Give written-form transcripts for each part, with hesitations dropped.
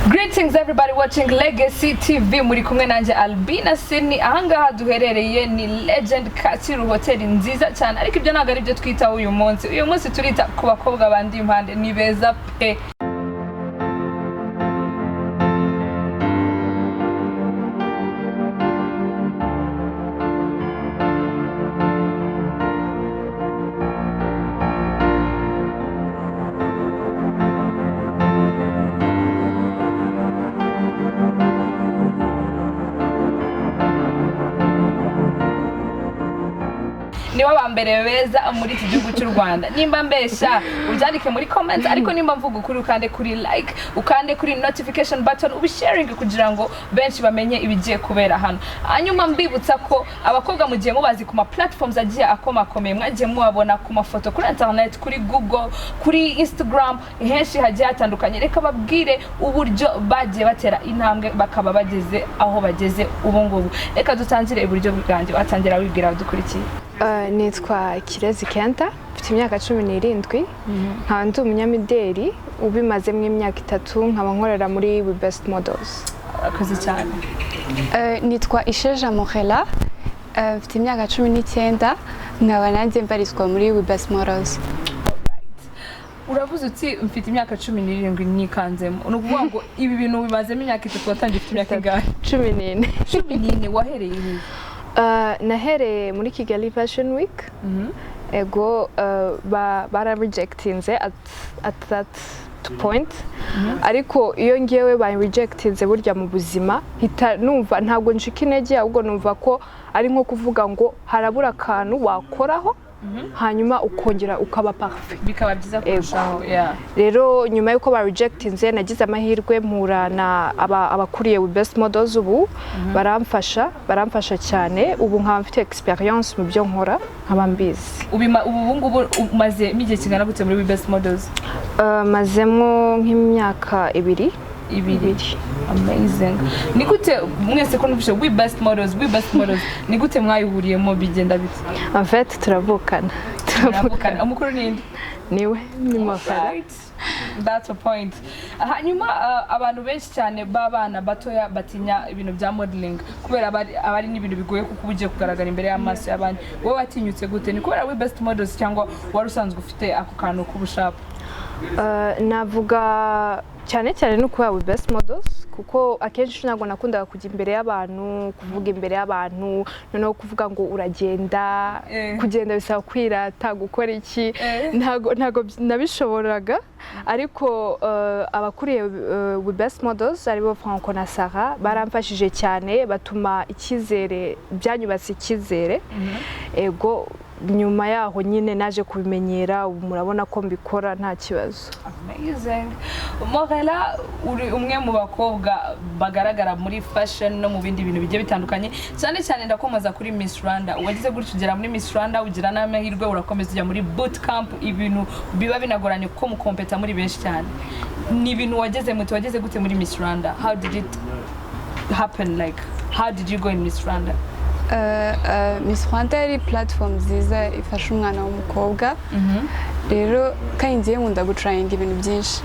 Greetings everybody watching Legacy TV, muri kumwe nanjye Albina Sydney. Ahangaha duherereye ni Legend Kacyiru, hoteli nziza cyane, ariko ibyo ntabwo ari byo twitaho uyu munsi. Uyu munsi turita ku bakobwa bandi impande, ni beza pe. Nibo ba mbere beza muri iki gihugu cy'u Rwanda. Nimba mbeshya ubyandike muri comments, ariko nimba mvuga ukuri ukande kuri like, ukande kuri notification button, ubisharing kugira ngo benshi bamenye ibigiye kubera hano. Hanyuma mbibutsa ko abakobwa mugiye mubazi ku ma platforms agiye akomakomeye, mwagiye mubabona ku mafoto kuri internet, kuri Google, kuri Instagram, henshi hagiye hatandukanye. Reka babwire uburyo bagiye batera intambwe bakaba bageze aho bageze ubu ngubu. Reka dutangire iburyo bwanjye, watangira wibwira abadukurikiye. Nitwa Kirezi Kenta, mfite imyaka 17, nkaba ndi umunyamideli ubimazemo imyaka 3, nkaba nkorera muri We Best Models. Urakoze cyane. Nitwa Isheja Morela, mfite imyaka 19, nkaba nanjye mbarizwa muri We Best Models. Uravuze uti mfite imyaka 17 nikanzemo, ni ukuvuga ngo ibi bintu bimazemo imyaka 3. Watangiye ufite imyaka ingahe? 14. 14. Wahereye hehe? Nahereye muri Kigali Fashion Week. Ego, bara rejectinze at that point, ariko iyo ngewe ba rejectinze burya mu buzima hita numva ntabwo ncika intege, ahubwo numva ko ari nko kuvuga ngo harabura akantu wakoraho, hanyuma ukongera ukaba parfait. Bikaba byiza kurushaho, yeah. Rero nyuma y'uko ba rejectinze, nagize amahirwe mpura na abakuriye We Best Models, ubu baramfasha cyane. Ubu nkaba mfite experience mu byo nkora, nkaba mbizi. Ubu ngubu umaze igihe kingana gute muri We Best Models? Mazemo nk'imyaka 2. 2. Amazing. Ni gute mwese ko numvise We Best Models, We Best Models, ni gute mwayihuriyemo, bigenda bite? En fait turavukana. Muravukana? Umukuru ninde? Niwe, ni Mafara. Right. That's a point. Hanyuma abantu benshi cyane b'abana batoya batinya ibintu bya modeling kubera aba ari n'ibintu bigoye, kuko uba ugiye kugaragara imbere y'amaso y'abandi. Wowe watinyutse gute? Ni kubera We Best Models cyangwa wari usanzwe ufite ako kantu k'ubushapu? Navuga cyane cyane no kubera We Best Models, kuko akenshi ntabwo nakundaga kujya imbere y'abantu, kuvuga imbere y'abantu, noneho kuvuga ngo uragenda, kugenda bisaba kwirata, gukora iki, ntago nabishoboraga. Ariko abakuriye We Best Models, aribo Franco na Sarah, baramfashije cyane, batuma icyizere, byanyubatse icyizere. Ego, nyuma yaho nyine naje kubimenyera, ubu murabona ko mbikora nta kibazo. Amazing. Morela, uri umwe mu bakobwa bagaragara muri fashion no mu bindi bintu bigiye bitandukanye, cyane cyane ndakomoza kuri Miss Rwanda. Wagize gutyo ugera muri Miss Rwanda, ugira n'amahirwe urakomeza ujya muri boot camp, ibintu biba binagoranye kuko mukompeta muri benshi cyane. Ni ibintu wageze muti, wageze gute muri Miss Rwanda? How did it happen? Like, how did you go in Miss Rwanda? Miss Rwanda yari platform nziza ifasha umwana w'umukobwa. Rero kandi ngiye nkunda gutrayinga ibintu byinshi.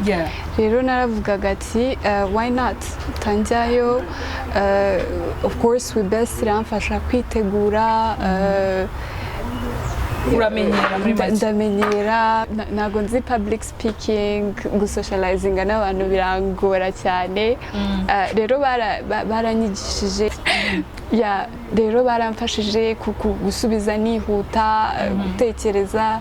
Rero naravugaga ati why not tanjyayo? Of course We Best iramfasha kwitegura, Uramenyera muri make. Ndamenyera. Ntabwo nzi public speaking, gusocializinga n'abantu birangora cyane. Rero baranyigishije. Ya, rero baramfashije gusubiza nihuta, gutekereza.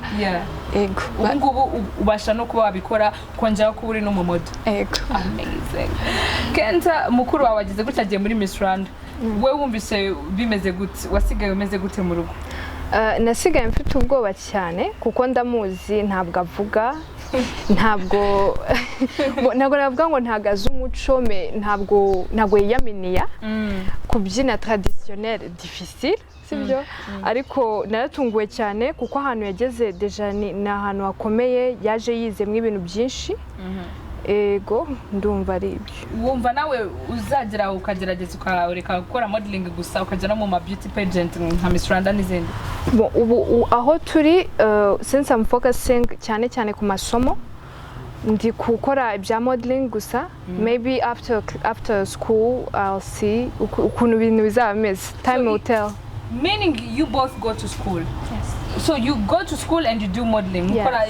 Ego. Ubu ngubu ubasha no kuba wabikora, kongeraho kuba uri n'umumodel. Ego. Amazing. Kenta, mukuru wawe wagize gutya agiye muri Miss Rwanda, we wumvise bimeze gute? Wasigaye umeze gute mu rugo? Nasigaye mfite ubwoba cyane, kuko ndamuzi, ntabwo avuga, ntabwo navuga ngo ntabwo azi umuco, me ntabwo yiyaminiya kubyina traditionnel, difficile, sibyo? Ariko naratunguwe cyane kuko ahantu yageze déjà ni ahantu hakomeye, yaje yizemo ibintu byinshi. Ego, ndumva ari ibyo. Wumva nawe uzagera ukagerageza ukareka gukora modeling gusa, ukajya no mu ma beauty pageant nka Miss Rwanda n'izindi? Bon, ubu aho turi, since I'm focusing cyane cyane ku masomo, Ndi gukora ibya modeling gusa. Maybe after school I'll see ukuntu ibintu bizaba bimeze. Time So will tell. Meaning you both go to school? So you go to school and you do modeling? Yes. Mukora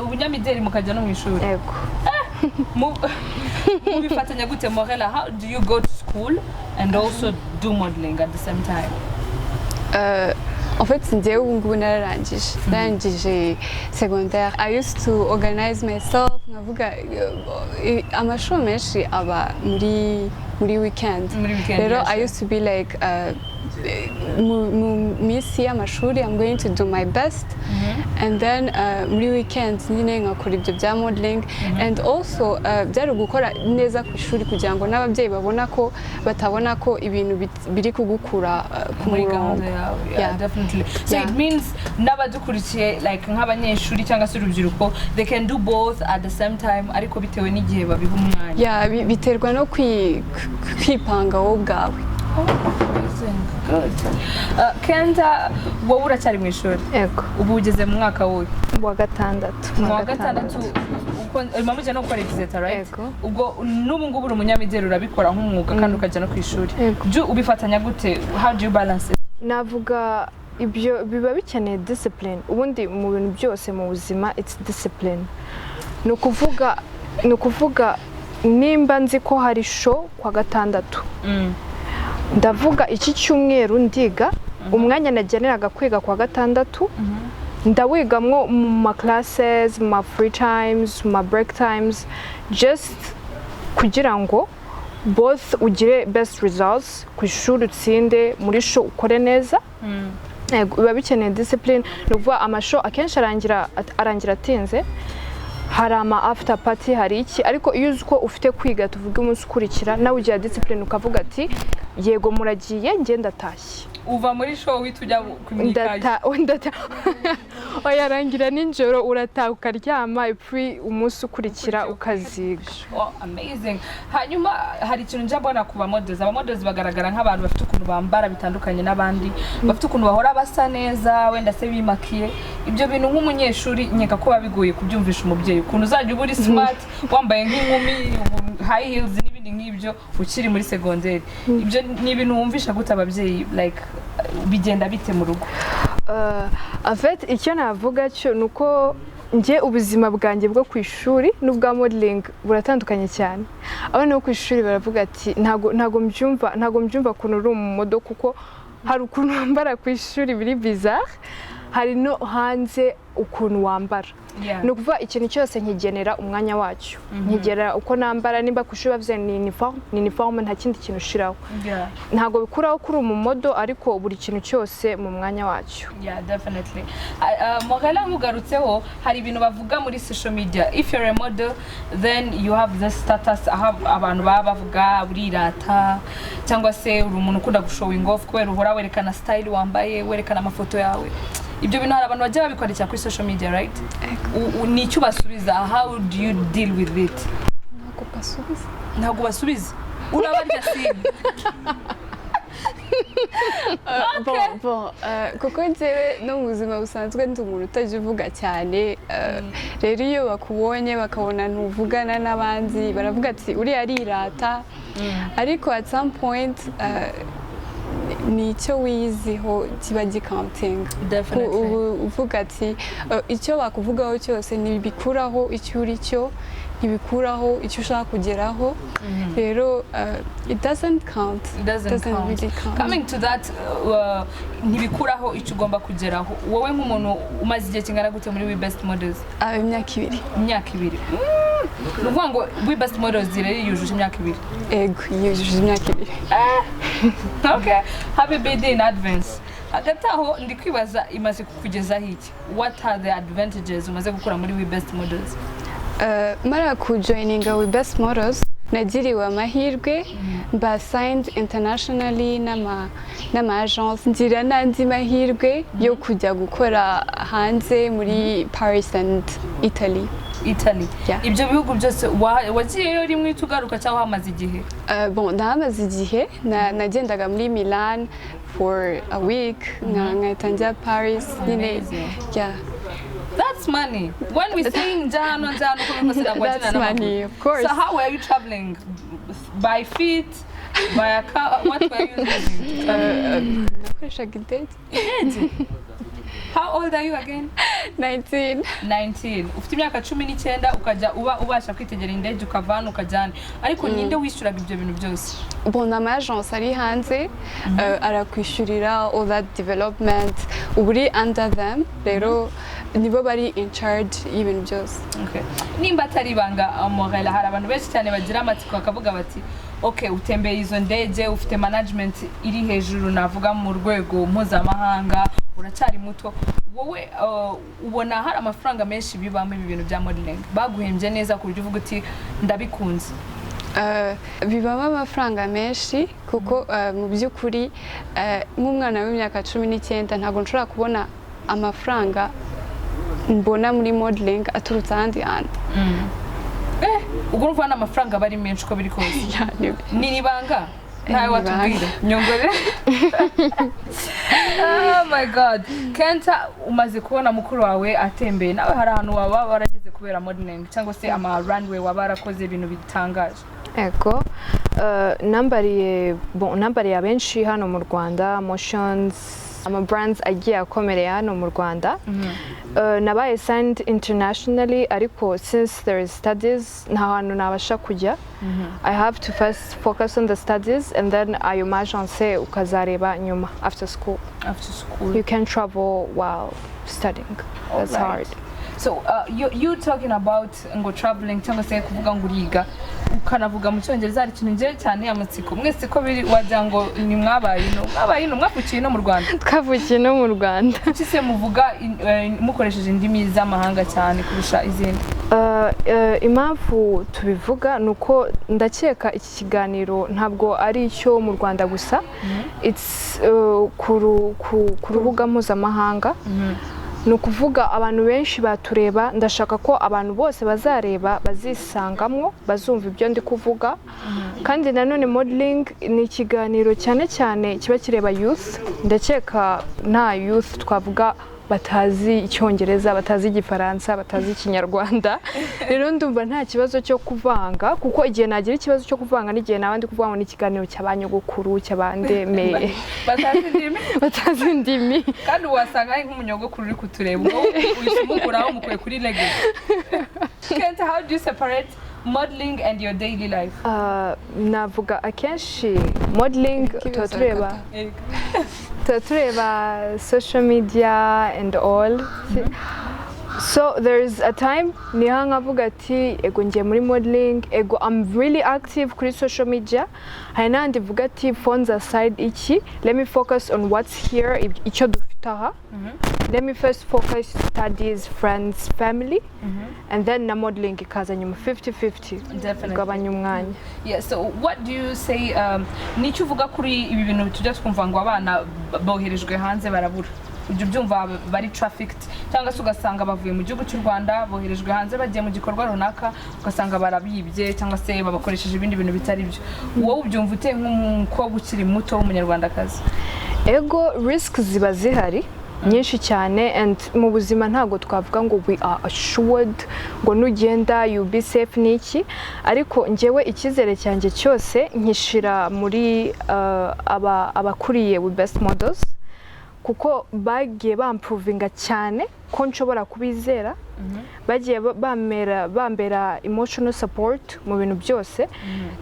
ubunyamideli, mukajya no mu ishuri? Yego. Mubifatanya gute, Morella? How do you go to school and also do modeling at the same time? En fait, njyewe ubu ngubu narangije secondaire. I used to organize myself, nkavuga amashuri menshi aba muri weekend. Muri weekend, Rero yes. I used to be like, mu minsi y'amashuri I'm going to do my best, and then muri weekend nyine nkakora ibyo bya modeling. And also byari gukora neza ku ishuri kugira ngo n'ababyeyi babona ko batabona ko ibintu biri kugukura ku muri murongo. Gahunda yawe, yeah, definitely. So it means n'abadukurikiye, like nk'abanyeshuri cyangwa se urubyiruko, they can do both at the same time, ariko bitewe n'igihe babiha umwanya. Yeah, biterwa no kwipanga wowe ubwawe. Oh, amazing. Good. Kenta, wowe uracyari mu ishuri? Yego. Ubu ugeze mu mwaka wuhe? Mu wa gatandatu. Mu wa gatandatu. Urimo mujya no gukora exeta, right? Yego. Ubwo n'ubu ngubu uri umunyamideli, urabikora nk'umwuga kandi ukajya no ku ishuri. Yego. Ubifatanya gute? How do you balance it? Navuga ibyo biba bikeneye discipline. Ubundi mu bintu byose mu buzima, it's discipline. Ni ukuvuga nimba nzi ko hari show kwa gatandatu, ndavuga iki cyumweru ndiga. Umwanya nageneraga kwiga kwa gatandatu ndawigamwo mu ma classes, mu ma free times, mu ma break times, just kugira ngo both ugire best results ku ishuri, utsinde, muri show ukore neza. Yego, biba bikeneye discipline. Ni ukuvuga amashow akenshi arangira atinze, hari ama after party, hari iki, ariko iyo uzi ko ufite kwiga, tuvuge umunsi ukurikira, nawe ugira discipline ukavuga ati: "Yego, muragiye, njye ndatashye." Uva muri show uhita ujya ku myikayi? Ndata, oya, rangira nijoro, urataha ukaryama, epfo umunsi ukurikira ukaziga. Oh, amazing. Hanyuma hari ikintu njya mbona ku bamodels. Abamodels bagaragara nk'abantu bafite ukuntu bambara bitandukanye n'abandi, bafite ukuntu bahora basa neza, wenda se bimakiye. Ibyo bintu nk'umunyeshuri nkeka ko biba bigoye kubyumvisha umubyeyi, ukuntu uzajya uba uri smart, wambaye nk'inkumi, high heels n'ibindi nk'ibyo, ukiri muri segonderi. Ibyo ni ibintu wumvisha gute ababyeyi? Like, bigenda bite mu rugo? En fait, icyo navuga cyo ni uko njye ubuzima bwanjye bwo ku ishuri n'ubwa modeling buratandukanye cyane. Abana bo ku ishuri baravuga ati: Ntago mbyumva ukuntu uri umumodel," kuko hari ukuntu wambara ku ishuri biri bizarre, hari no hanze ukuntu wambara. Ni ukuvuga ikintu cyose nkigenera umwanya wacyo, nkigera uko nambara. Nimba ku ishuri bavuze ni uniform, ni uniform, nta kindi kintu ushiraho. Ntabwo bikuraho kuri umumodel, ariko buri kintu cyose mu mwanya wacyo. Yeah, definitely. Morella, nkugarutseho, hari ibintu bavuga muri social media: if you're a model, then you have this status, aho abantu baba bavuga urirata cyangwa se uri umuntu ukunda gushowing off kubera uhora werekana style wambaye, werekana amafoto yawe. Ibyo bintu hari abantu bajya babikwandikira kuri social media, right? Ni icyo ubasubiza? How do you deal with it? Ntabwo basubiza. Ntabwo basubiza, urabarya simu? Bon, kuko njyewe no mu buzima busanzwe ndi umuntu utajya uvuga cyane. Rero iyo bakubonye bakabona ntuvugana n'abandi, baravuga ati: "Uriya arirata." Ariko at some point, ni icyo wiyiziho kiba gicountinga. Definitely. Ubu uvuga ati icyo bakuvugaho cyose ntibikuraho icyo uri cyo, ntibikuraho icyo ushaka kugeraho. Rero it doesn't count. It doesn't count. Really count. Coming to that, ntibikuraho icyo ugomba kugeraho. Wowe nk'umuntu umaze igihe kingana gute muri We Best Models? Ah, imyaka 2. Imyaka 2. Ni ukuvuga ngo We Best Models rero yujuje imyaka 2? Ego, yujuje imyaka 2. Okay, happy birthday in advance. Hagati aho ndi kwibaza, imaze kukugezaho iki? What are the advantages umaze gukura muri We Best Models? Mara kujoininga We Best Models, nagiriwe amahirwe mba signed internationally n'ama agence, ngira n'andi mahirwe yo kujya gukora hanze muri Paris and Italy. Italy? Yeah. Ibyo bihugu byose wagiyeyo rimwe uhita ugaruka cyangwa hamaze igihe? Bon, nahamaze igihe. Nagendaga muri Milan for a week, nkahita njya Paris nyine. Amazing. Yeah. That's That's money. When we saying njya hano, njya hano, uko biri kose ntabwo That's wagenda n'amaguru. money, of course. So how were you traveling? By feet? By a car? What were you using to travel? Nakoreshaga indege. How old are you again? 19. 19. Ufite imyaka 19, ukajya uba ubasha kwitegera indege, ukava hano ukajya hano. Ariko ninde wishyuraga ibyo bintu byose? Bon, ama agence ari hanze arakwishyurira all that development, uba uri under them, rero nibo bari in charge y'ibintu byose. Okay. Nimba atari ibanga, Morella, hari abantu benshi cyane bagira amatsiko bakavuga bati: "Ok, utembeye izo ndege, ufite management iri hejuru, navuga mu rwego mpuzamahanga, uracyari muto. Wowe ubona hari amafaranga menshi bibamo ibi bintu bya modeling? Baguhembye neza ku buryo uvuga uti: 'Ndabikunze'?" Bibamo amafaranga menshi kuko mu by'ukuri nk'umwana w'imyaka 19 ntabwo nshobora kubona amafaranga mbona muri modeling aturutse ahandi hantu. Eh, ubwo urumva n'amafaranga aba ari menshi uko biri kose. Yeah, Ni ibanga ntawe Ni watubwira nyongore. Oh my God! Kenta, umaze kubona mukuru wawe atembeye, nawe hari ahantu waba warageze kubera modeling cyangwa se ama runway, waba warakoze ibintu bitangaje? Ego. Nambariye, bon, nambariye abenshi hano mu Rwanda, Moshions, ama brands agiye akomereye hano mu Rwanda. Nabaye signed internationally, ariko since there is studies, nta hantu nabasha kujya. I have to first focus on the studies and then ayo ma agence ukazareba nyuma, after school. After school. You can travel while studying, that's Alright. hard. So you talking about ngo traveling cyangwa se kuvuga ngo uriga, ukanavuga mu Cyongereza, hari ikintu ngewe cyane amatsiko. Mwese ko biri wagira ngo ni mwabaye ino, mwabaye ino, mwavukiye ino mu Rwanda? Twavukiye no mu Rwanda. Kuki se muvuga mukoresheje indimi z'amahanga cyane kurusha izindi? Impamvu tubivuga ni uko ndakeka iki kiganiro ntabwo ari icyo mu Rwanda gusa, it's ku rubuga mpuzamahanga, ni ukuvuga abantu benshi batureba. Ndashaka ko abantu bose bazareba bazisangamo, bazumva ibyo ndi kuvuga. Kandi nanone modeling ni ikiganiro cyane cyane kiba kireba youth. Ndakeka nta youth twavuga batazi Icyongereza, batazi Igifaransa, batazi Ikinyarwanda. Rero ndumva nta kibazo cyo kuvanga, kuko igihe nagira ikibazo cyo kuvanga n'igihe naba ndi kuvuga ngo ni ikiganiro cy'abanyogokuru, cy'abandemeye batazi indimi. Batazi indimi. Kandi wasanga ari nk'umunyogokuru uri kutureba, ubwo uhise umukuraho, umukuye kuri legacy. Kenta, how do you separate modeling and your daily life? Navuga akenshi modeling tuba tureba, social media and all. So there is a time niha nkavuga ati: "Ego, ngiye muri modeling, ego, I'm really active kuri social media." Hari n'ahandi mvuga ati: "Phones aside, iki, let me focus on what's here, icyo dufite aha. Let me first focus studies, friends, family, and then na modeling ikaza nyuma, 50-50." Definitely. Ugabanya umwanya. Yeah, so what do you say, nicyo uvuga kuri ibi bintu tujya twumva ngo abana boherejwe hanze barabura? Ujya ubyumva, bari trafficked, cyangwa se ugasanga bavuye mu gihugu cy'u Rwanda, boherejwe hanze, bagiye mu gikorwa runaka, ugasanga barabibye cyangwa se babakoresheje ibindi bintu bitari byo. Wowe ubyumva ute nk'umukobwa ukiri muto w'Umunyarwandakazi? Ego, risk ziba zihari nyinshi cyane, and mu buzima ntabwo twavuga ngo we are assured ngo nugenda you be safe n'iki. Ariko njyewe icyizere cyanjye cyose nkishira muri abakuriye We Best Models, kuko bagiye bamprovinga cyane ko nshobora kubizera. Bagiye bambera emotional support mu bintu byose.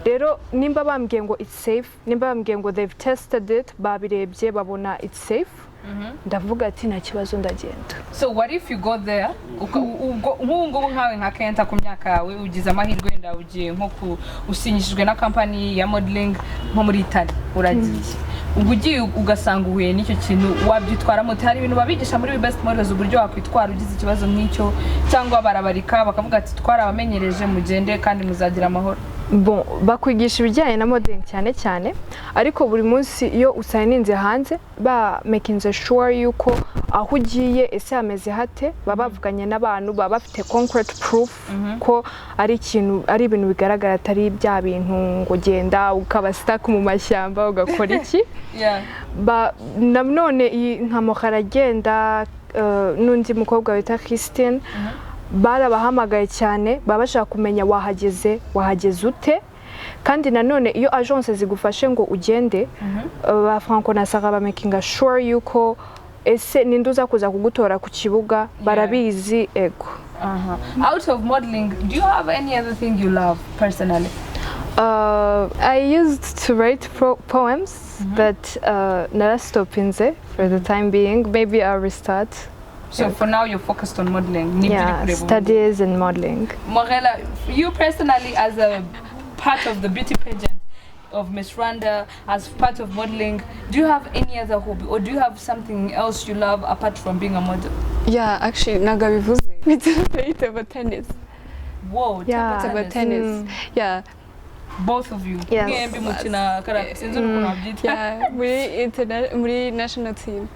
Rero nimba bambwiye ngo it's safe, nimba bambwiye ngo they've tested it, babirebye babona it's safe, ndavuga ati: "Nta kibazo, ndagenda." So what if you go there, ubwo nk'ubu ngubu nkawe nka Kenta, ku myaka yawe, ugize amahirwe, wenda ugiye nko ku usinyishijwe na company ya modeling nko muri Italy, uragiye, ubwo ugiye ugasanga uhuye n'icyo kintu, wabyitwaramo ute? Hari ibintu babigisha muri Best Models uburyo wakwitwara ugize ikibazo nk'icyo, cyangwa barabarika bakavuga ati: "Twarabamenyereje, mugende kandi muzagira amahoro"? Bon, bakwigisha ibijyanye na modeling cyane cyane, ariko buri munsi iyo usigninze hanze ba making sure yuko aho ugiye ese hameze hate, baba bavuganye n'abantu, baba bafite concrete proof ko ari ikintu, ari ibintu bigaragara, atari bya bintu ngo genda ukaba stuck mu mashyamba ugakora iki. Ba nanone iyi nka moka aragenda. n'undi mukobwa wita Christine, barabahamagaye cyane, baba bashaka kumenya wahageze, wahageze ute. Kandi nanone iyo agence zigufashe ngo ugende, ba Franco na Sarah bamakinga sure yuko ese ninde uza kuza kugutora ku kibuga, barabizi, ego. Out of modeling, do you have any other thing you love personally? I used to write poems, but narastopinze for the time being. Maybe I'll restart. So for now you're focused on modeling. Nibyo uri Yeah, kureba ubu. Studies and modeling. Morella, you personally, as a part of the beauty pageant of Miss Rwanda, as part of modeling, do you have any other hobby or do you have something else you love apart from being a model? Yeah, actually, ntabwo abivuze. We do play table tennis. Whoa, Yeah. table Table tennis. tennis. Yeah. Both of you? Yes. Mwembi mukina karate, sinzi ukuntu babyita. Yeah, muri national team.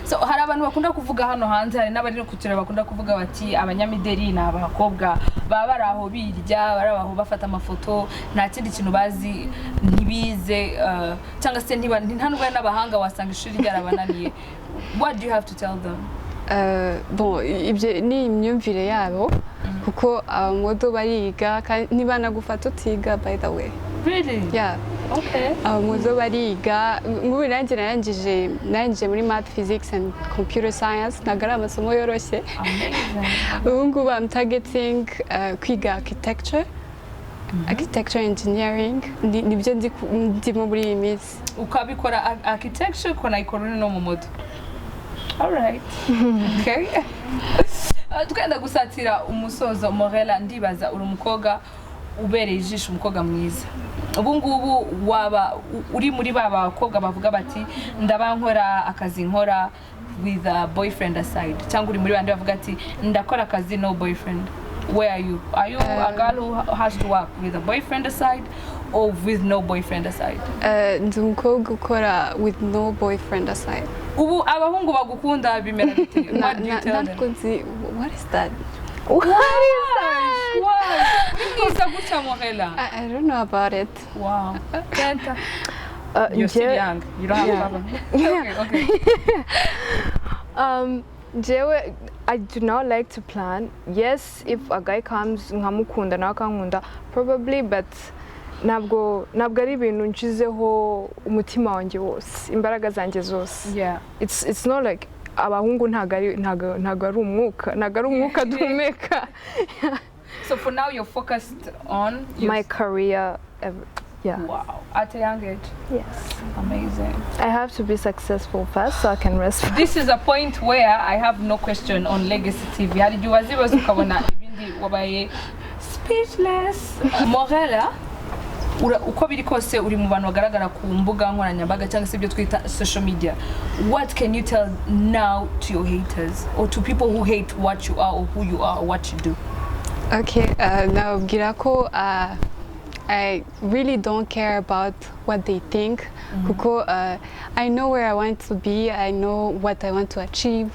So hari abantu bakunda kuvuga hano hanze, hari n'abari no kutureba bakunda kuvuga bati abanyamideli ni abakobwa baba bari aho birya, bari aho bafata amafoto, nta kindi kintu bazi, ntibize, cyangwa se nta nubwo ari n'abahanga, wasanga ishuri ryarabananiye. What do you have to tell them? Bon, ibyo ni imyumvire yabo, kuko abamodel bariga, kandi ntibanagufata utiga, by the way. Really? Yeah. Abamodel bariga. Nk'ubu nanjye narangije muri math, physics and computer science. Ntabwo ari amasomo yoroshye. Amazing. Ubu ngubu I'm targeting kwiga architecture engineering. Nibyo ndimo muri iyi minsi. Ukabikora architecture, ukanayikora uri no mu moto. Alright, okay. Twenda gusatira umusozo. Morella, ndibaza uri umukobwa ubereye ijisho, umukobwa mwiza. Ubu ngubu waba uri muri ba bakobwa bavuga bati ndaba nkora akazi nkora with a boyfriend aside, cyangwa uri muri bandi bavuga ati ndakora akazi, no boyfriend? Where are you? Are you a girl who has to work with a boyfriend aside or with no boyfriend aside? Ndi umukobwa ukora with no boyfriend aside. Ubu abahungu bagukunda bimera bite? What do you tell them? Ntabwo nzi what is that. What is that? Why? Uri mwiza gutya, Morella. I don't know about it. Wow. Kenta. You're still young. You don't have a problem. Okay. Jewe, I do not like to plan. Yes, if a guy comes nkamukunda nawe akankunda, probably, but ntabwo ari ibintu nshizeho umutima wanjye wose, imbaraga zanjye zose. It's not like abahungu ntabwo ari umwuka duhumeka. So for now you're focused on your My career, yeah. Wow. At a young age. Yes. Amazing. I have to be successful first so I can rest. This is a point where I have no question on Legacy TV. Hari igihe ubaza ibibazo ukabona ibindi wabaye speechless. Morella, uko biri kose uri mu bantu bagaragara ku mbuga nkoranyambaga cyangwa se ibyo twita social media. What can you tell now to your haters or to people who hate what you are or who you are or what you do? Okay, nababwira ko I really don't care about what they think, kuko I know where I want to be, I know what I want to achieve,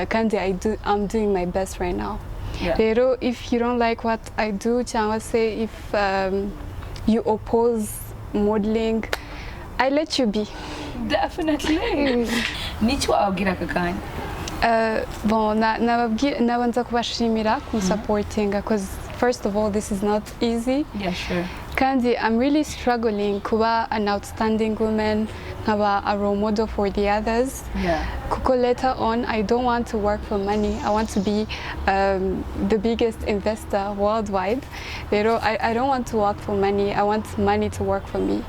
kandi I'm doing my best right now. Rero if you don't like what I do, cyangwa se if you oppose modeling, I let you be. Definitely. Niki wababwira aka kanya? Bon, nabanza kubashimira kunsupportinga, because first of all, this is not easy. Kandi I'm really struggling kuba an outstanding woman, nkaba a role model for the others, kuko later on I don't want to work for money. I want to be the biggest investor worldwide. Rero I don't want to work for money. I want money to work for me.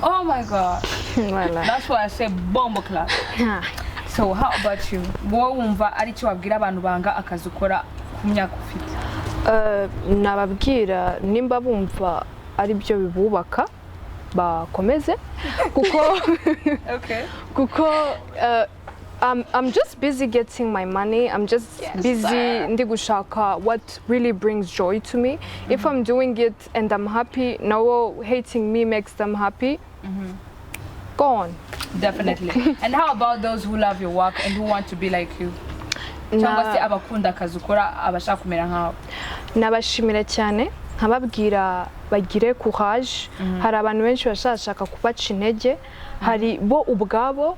Oh my God. Voilà. That's why I say bombo clap. So how about you? Wowe wumva ari cyo wabwira abantu banga akazi ukora ku myaka ufite? Nababwira nimba bumva ari byo bibubaka bakomeze, kuko kuko I'm just busy getting my money. I'm just busy Sir. Ndi gushaka what really brings joy to me. If I'm doing it and I'm happy, no hating me makes them happy. Go on. Definitely. And how about those who love your work and who want to be like you? Cyangwa se abakunda akazi ukora, abashaka kumera nkawe? Nabashimira cyane. Nkababwira bagire courage. Hari abantu benshi bashaka kubaca intege, hari bo ubwabo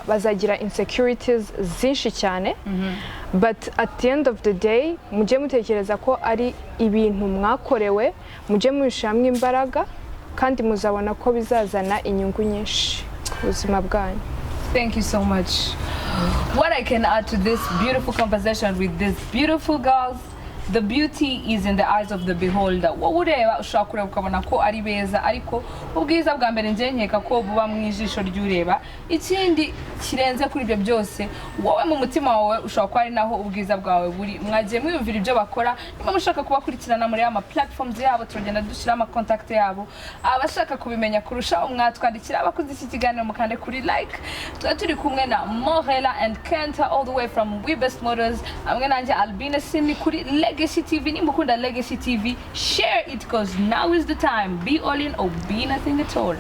bazagira insecurities zinshi cyane, but at the end of the day mujye mutekereza ko ari ibintu mwakorewe, mujye mubishyiramo imbaraga kandi muzabona ko bizazana inyungu nyinshi ku buzima bwanyu. Thank you so much. What I can add to this beautiful conversation with these beautiful girls: the beauty is in the eyes of the beholder. Wowe ureba, ushobora kureba ukabona ko ari beza, ariko ubwiza bwa mbere njye nkeka ko buba mu ijisho ry'ureba. Ikindi kirenze kuri ibyo byose, wowe mu mutima wawe ushobora kuba ari naho ubwiza bwawe buri. Mwagiye mwiyumvira ibyo bakora. Niba mushaka kubakurikirana muri ama platforms yabo, turagenda dushyiraho ama contact yabo. Abashaka kubimenya kurushaho mwatwandikira. Abakoze iki kiganiro, mukande kuri like. Tuba turi kumwe na Morela and Kenta all the way from We Best Models, hamwe nanjye Albine Sini kuri Legacy TV. Nimba ukunda Legacy TV, share it, 'cause now is the time. Be all in or be nothing at all.